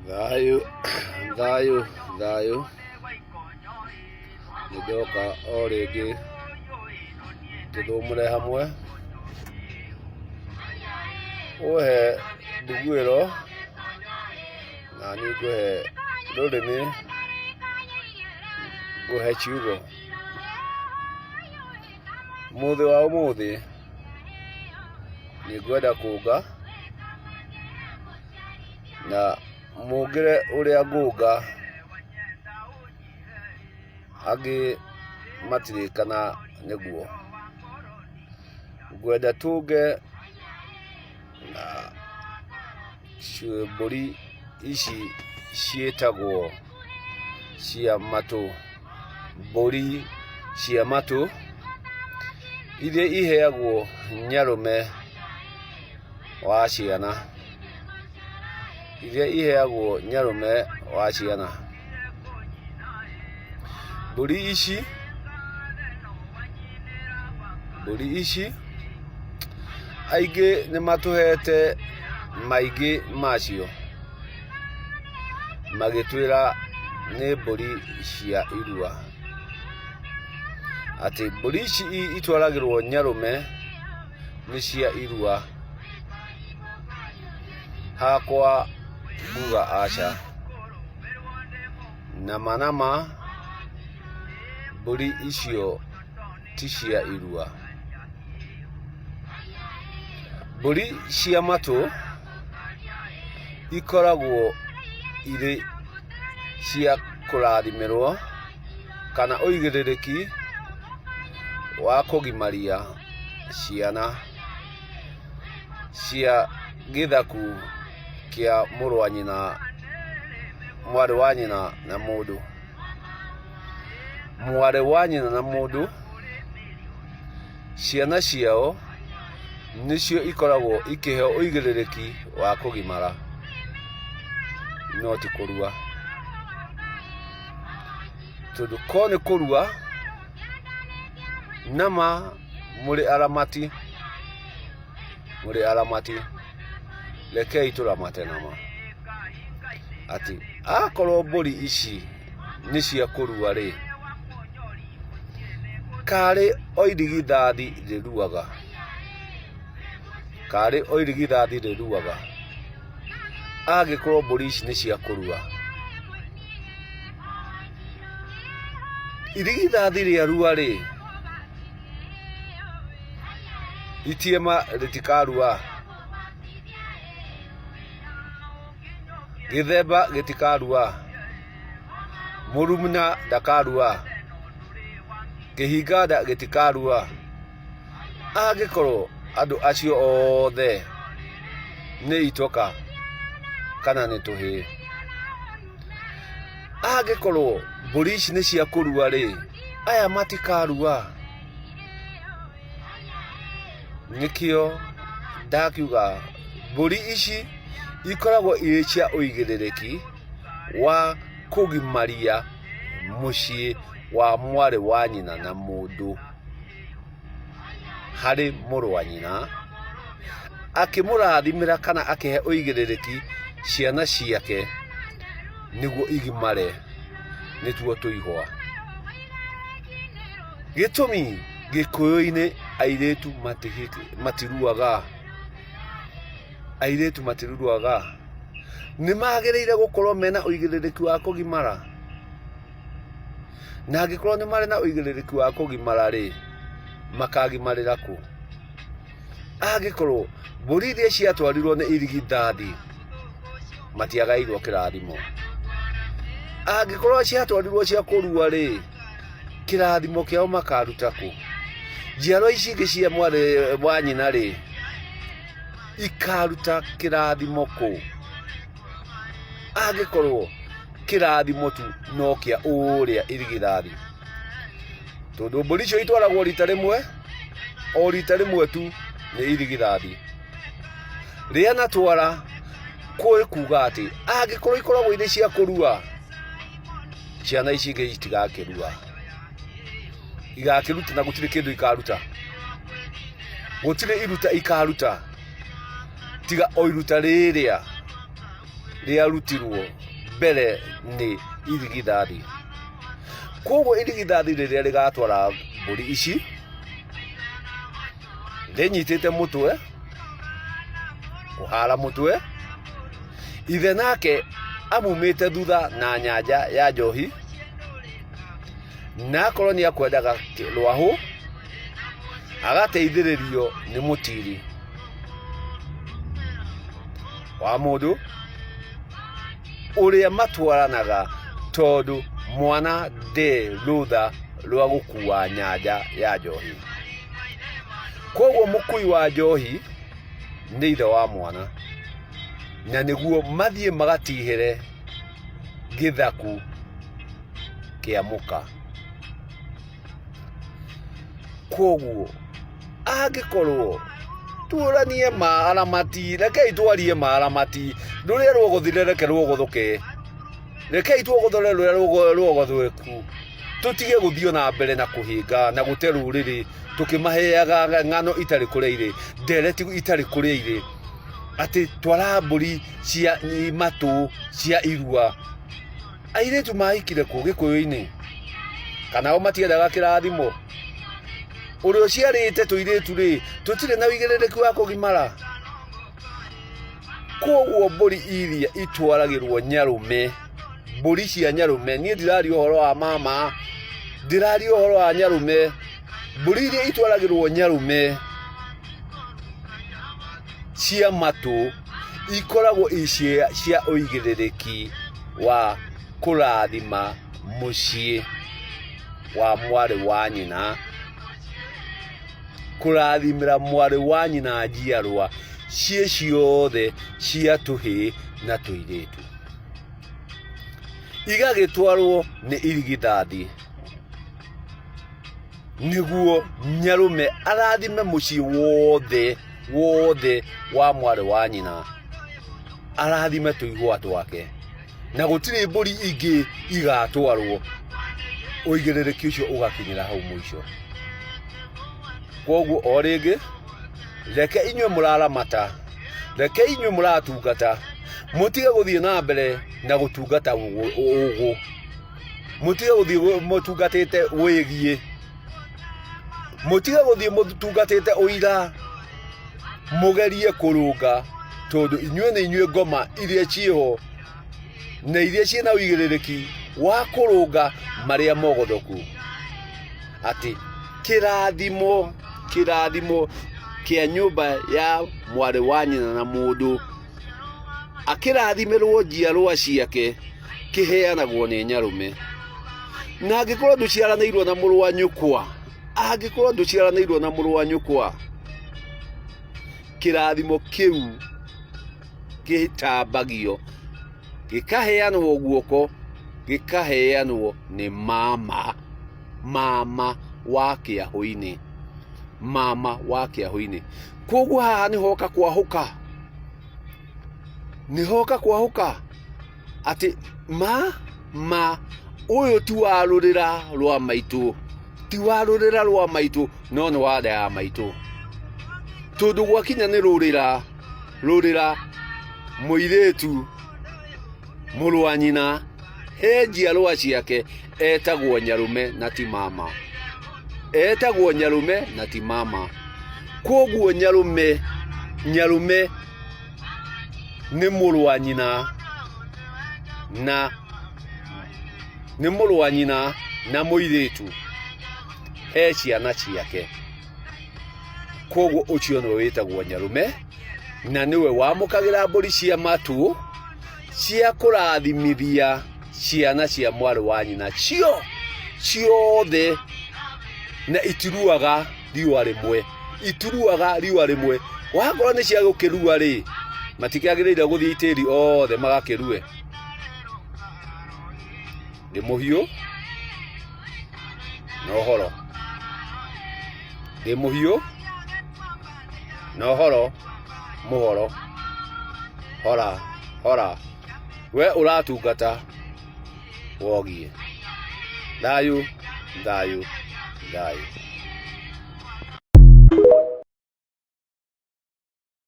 Thayũ, thayũ, thayũ, nĩ ndoka o rĩngĩ tũthũmũre hamwe, ũhe mbuguĩro na niĩ ngũhe rũrĩmĩ, ngũhe ciugo. Mũthĩ wa ũmũthĩ nĩ ngwenda kũnga na mũngĩre ũrĩa ngũnga angĩ matirĩ kana nĩguo. Ngwenda tũnge na mbũri ici ciĩtagwo cia matũ, mbũri cia matũ iria iheagwo nyarũme wa ciana, iria iheagwo nyarũme wa ciana. Mbũri ici, mbũri ici aingĩ nĩ matũhete maingĩ macio magĩtwĩra nĩ mbũri cia irua. Atĩ mbũri ici itwaragĩrwo nyarũme nĩ cia irua. Hakwa nguga aca. Nama nama mbũri icio ti cia irua. Mbũri cia matũ ikoragwo irĩ cia kũrathimĩrwo kana ũigĩrĩrĩki wa kũgimaria ciana cia gĩthaku kĩa mũrũ wa nyina, mwarĩ wa nyina na mũndũ. Mwarĩ wa nyina na mũndũ, ciana ciao nĩcio ikoragwo ikĩheo ũigĩrĩrĩki wa kũgimara, no ti kũrua. Tondũ korwo nĩ kũrua, nama mũrĩ aramati, mũrĩ aramati, rekei tũramate nama. Atĩ akorwo mbũri ici nĩ cia kũrua rĩ, karĩ o irigithathi rĩruaga, karĩ o irigithathi rĩruaga, angĩkorwo mbũri ici nĩ cia kũrua. Irigithathi rĩarua rĩ, itiema rĩtikarua, gĩthemba gĩtikarua, mũrumna ndakarua, kĩhinga nda gĩtikarua, angĩkorwo andũ acio othe nĩ itoka kana nĩ tũhĩĩ. Angĩkorwo mbũri ici nĩ cia kũrua rĩ, aya matikarua? Nĩkĩo ndakiuga mbũri ici ikoragwo irĩ cia ũigĩrĩrĩki wa kũgimaria mũciĩ wa mwarĩ wa nyina na mũndũ harĩ mũrũ wa nyina, akĩmũrathimĩra kana akĩhe ũigĩrĩrĩki ciana ciake nĩguo igimare nĩtuo tũihwa. Gĩtũmi gĩkũyũ-inĩ airĩtu matiruaga, airĩtu matiruaga. Nĩ magĩrĩire gũkorwo mena ũigĩrĩrĩki wa kũgimara? Na angĩkorwo nĩ marĩ na ũigĩrĩrĩki wa kũgimara rĩ, makagimarĩra kũ? Angĩkorwo mbũri iria ciatwarirwo nĩ irigithathi matiagaĩirwo kĩrathimo. Angĩkorwo ciatwarirwo cia kũrua rĩ, kĩrathimo kĩao makaruta kũ? Njiarwa ici ingĩ cia mwarĩ wa nyina rĩ, ikaruta kĩrathimo kũ? Angĩkorwo kĩrathimo tu no kĩa ũrĩa irigithathi. Tondũ mbũri icio itwaragwo rita rĩmwe, o rita rĩmwe tu nĩ irigithathi. Rĩanatwara kũĩ kuga atĩ angĩkorwo ikoragwo irĩ cia kũrua, ciana ici ingĩ itigakĩrua. Igakĩruta na gũtirĩ kĩndũ ikaruta. Gũtirĩ iruta ikaruta tiga o iruta rĩrĩa. rĩarutirwo mbere nĩ irigithathi. Koguo irigithathi rĩrĩa rĩgatwara mbũri ici rĩnyitĩte mũtwe, kũhara mũtwe, ithe nake amumĩte thutha na nyanja ya njohi, na akorwo nĩ akwendaga rwahũ agateithĩrĩrio nĩ mũtiri wa mũndũ ũrĩa matwaranaga tondũ mwana ndĩ rũtha rwa gũkua nyanja ya njohi. Koguo mũkui wa njohi nĩ ithe wa mwana, na nĩguo mathiĩ magatihĩre gĩthaku kĩa mũka. Koguo angĩkorwo tuoranie ma aramati, rekei twarie ma aramati, rũrĩa rwogothire reke rwogothũke, rekei tuogothore rũrĩa rwogothũku, tũtige gũthiĩ na mbere na kũhĩnga na gũte rũrĩrĩ tũkĩmaheaga ng'ano itarĩ kũrĩa irĩ, ndereti itarĩ kũrĩa irĩ, atĩ twara mbũri cia matũ cia irua. Airĩtu mahikire kũ gĩkũyũ-inĩ? Kana o matiendaga kĩrathimo? Ũrĩa ũciarĩte tũirĩtu rĩ, tũtirĩ na ũigĩrĩrĩki wa kũgimara? Koguo mbũri iria itwaragĩrwo nyarũme, mbũri cia nyarũme, niĩ ndiraria ũhoro wa mama, ndĩraria ũhoro wa nyarũme, mbũri iria itwaragĩrwo nyarũme cia matũ ikoragwo i cia ũigĩrĩrĩki wa kũrathima mũciĩ wa mwarĩ wa nyina, kũrathimĩra mwarĩ wa nyina njiarwa ciĩ ciothe cia tũhĩĩ na tũirĩtu. Igagĩtwarwo nĩ irigithathi nĩguo nyarũme arathime mũciĩ wothe wothe wa mwarĩ wa nyina, arathime tũihũa twake, na gũtirĩ mbũri ingĩ igatwarwo. Ũigĩrĩrĩki ũcio ũgakinyĩra hau mũico. Koguo o rĩngĩ, reke inyuĩ mũraramata, reke inyuĩ mũratungata, mũtige gũthiĩ na mbere na gũtungata ũgũ, mũtige gũthiĩ mũtungatĩte wĩgiĩ, mũtige gũthiĩ mũtungatĩte ũira, mũgerie kũrũnga, tondũ inyuĩ nĩ inyuĩ ngoma iria ciĩho na iria ciĩna ũigĩrĩrĩki wa kũrũnga marĩa mogothoku. Atĩ kĩrathimo, kĩrathimo kĩa nyũmba ya mwarĩ wa nyina na mũndũ akĩrathimĩrwo njiarwa ciake kĩheanagwo nĩ nyarũme. Na angĩkorwo ndũciaranĩirwo na mũrũ wa nyũkwa, angĩkorwo ndũciaranĩirwo na mũrũ wa nyũkwa, kĩrathimo kĩu gĩtambagio gĩkaheanwo guoko, gĩkaheanwo nĩ mama, mama wa kĩahũ-inĩ, mama wa kĩahũ-inĩ. Koguo haha nĩhoka kwahũka, nĩhoka kwahũka atĩ ma ma ũyũ ti wa rũrĩra rwa maitũ, ti wa rũrĩra rwa maitũ no nĩ wa nda ya maitũ. Tondũ gwakinya nĩ rũrĩra, rũrĩra mũirĩtu mũrũ wa nyina he njiarwa ciake etagwo nyarũme na ti mama, etagwo nyarũme na ti mama. Koguo nyarũme, nyarũme nĩ mũrũ wa nyina na nĩ mũrũ wa nyina na mũirĩtu he ciana ciake. Koguo ũcio nĩwe wĩtagwo nyarũme na nĩwe wamũkagĩra mbũri cia matũ cia kũrathimithia ciana cia mwarĩ wa nyina cio ciothe, na itiruaga riũa rĩmwe, itiruaga riũa rĩmwe. Wakorwo nĩ cia gũkĩrua rĩ, matikĩagĩrĩire gũthiĩ itĩri othe magakĩrue. Ndĩ mũhiũ na ũhoro, ndĩ mũhiũ na ũhoro mũhoro. Hora hora, we ũratungata wogie. Thayũ thayũ thayũ.